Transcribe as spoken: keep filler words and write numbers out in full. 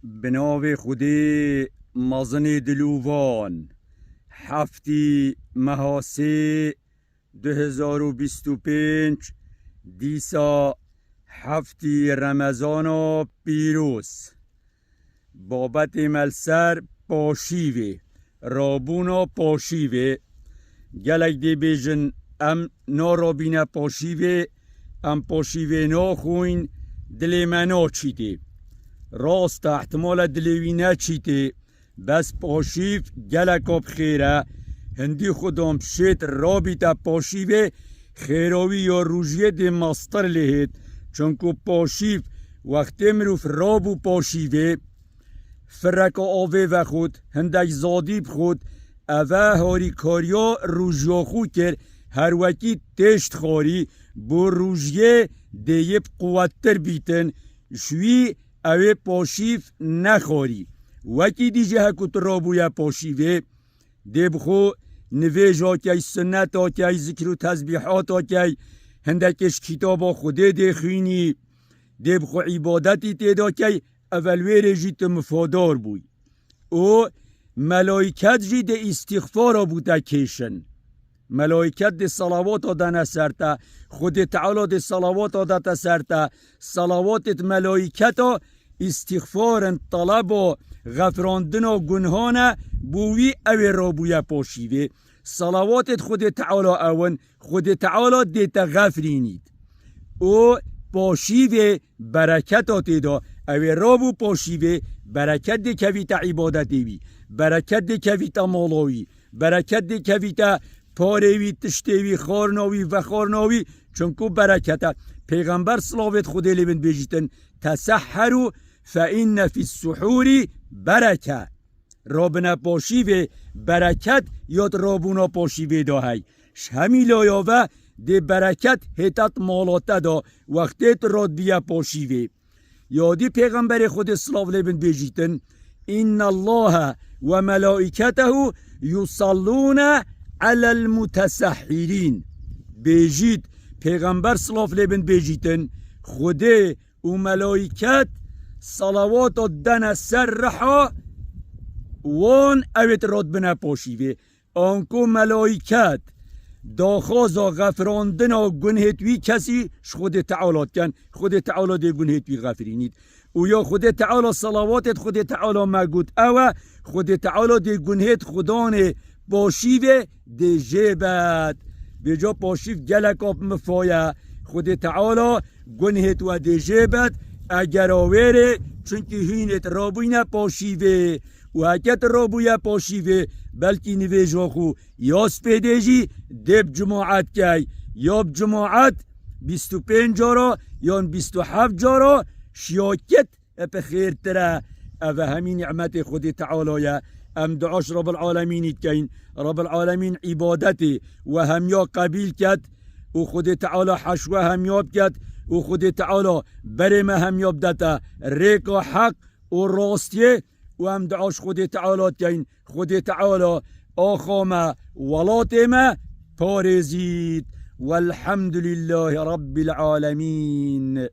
Bi navê Xwedê mezinê dilûvan, heftî meha sê du hezar û bîst û pênc, dîsa heftî Remezana pîroz. Babetê me li ser paşîvê, rabûna paşîvê. Gelek dê bêjin, em narabîne paşîvê, em paşîvê naxwîn, dilê me naçîtê. Rast e, ihtimale dilê wî neçîtê, bes paşîv geleka bi xêr e. Hindî xudan bişêt rabîte paşîvê, xêrawî ya rojiyê dê mestir lê hêt. Çunku paşîv, wextê mirov rabû paşîvê, fireka avê vexwit, hindek zadî bixwit, eve harîkariya rojiya xwe kir, her wekî têşt xwarî, bo rojiyê dê yê bi quwettir bîtin, ji wî ew ê paşîv nexwarî. Wekî dî jî heku tu rabûye paşîvê, dê bi xwe nivêja key, sunneta key, zikr û tesbîhata key, hindekê ji kitaba Xwedê dê xwînî, dê bi xwe îbadetî tê de key, evel wêrê jî tu mifadar bûyî. Û melayket jî dê îstîxfara bû te kêşin. Melayket dê salawata dane ser te, Xwedê Teala dê salawata date ser te. Salawatêt melayketa îstîxfar in, teleba xefrandina gunhan e, bo wî ew ê rabûye paşîvê. Salawatêt Xwedê Teala ew in, Xwedê Teala dê te xefrînît. Û paşîvê bereketa tê de, ew ê rabû paşîvê, bereket dê kevîte îbadetê wî, bereket dê kevîte mala wî, bereket dê kevîte parê wî, tiştê wî, xwarina wî, vexwarina wî, çunku bereket e. Pêxember silavêt Xwedê lê bin bêjîtin, "Tesehherû fe inne fis suhûrî bereke." Rabine paşîvê, bereket ya di rabûna paşîvê de hey. Ji hemî laya ve dê bereket hêtet mala te de, wextê tu radbiye paşîvê. Ya dî Pêxemberê Xwedê silav lê bin bêjîtin, "Innallaha ve melaîketehu yusallûne alel mutesehhirîn." Bêjît, Pêxember silav lê bin bêjîtin, Xwedê û melaîket salawata dene ser riha wan, ew ê radbine paşîvê. Anku melaîket daxwaza xefirandina gunhêt wî kesî ji Xwedê Teala dikin, Xwedê Teala dê gunhêt wî xefirînît. Û ya Xwedê Teala, salawatêt Xwedê Teala me got ew e, Xwedê Teala dê gunhêt xudanê paşîvê dê jê bet. Vêca paşîv geleka bi mifa ye. Xwedê Teala gunhêt we dê jê bet, eger awêrê, çunkî hînêt rabûyne paşîvê. Û heke tu rabûye paşîvê, belkî nivêja xwe ya spêdê jî dê bi cemaet key, ya bi cemaet bîst û pênc cara yan bîst û heft cara şiyakit e, bi xêrtir e. Ev e hemî nîmetê Xwedê Teala ye. Em dua ji Rabbil Alemînî dikeyin. Rabbil Alemîn îbadetê we hemiya qebîl ket û Xwedê Teala heş we hemiya biket û Xwedê Teala berê me hemiya bidete rêka heq û rastiyê û em dua ji Xwedê Teala dikeyin. Xwedê Teala axa me, welatê me parêzît. Welhamdulîllahî Rabbil Alemîn.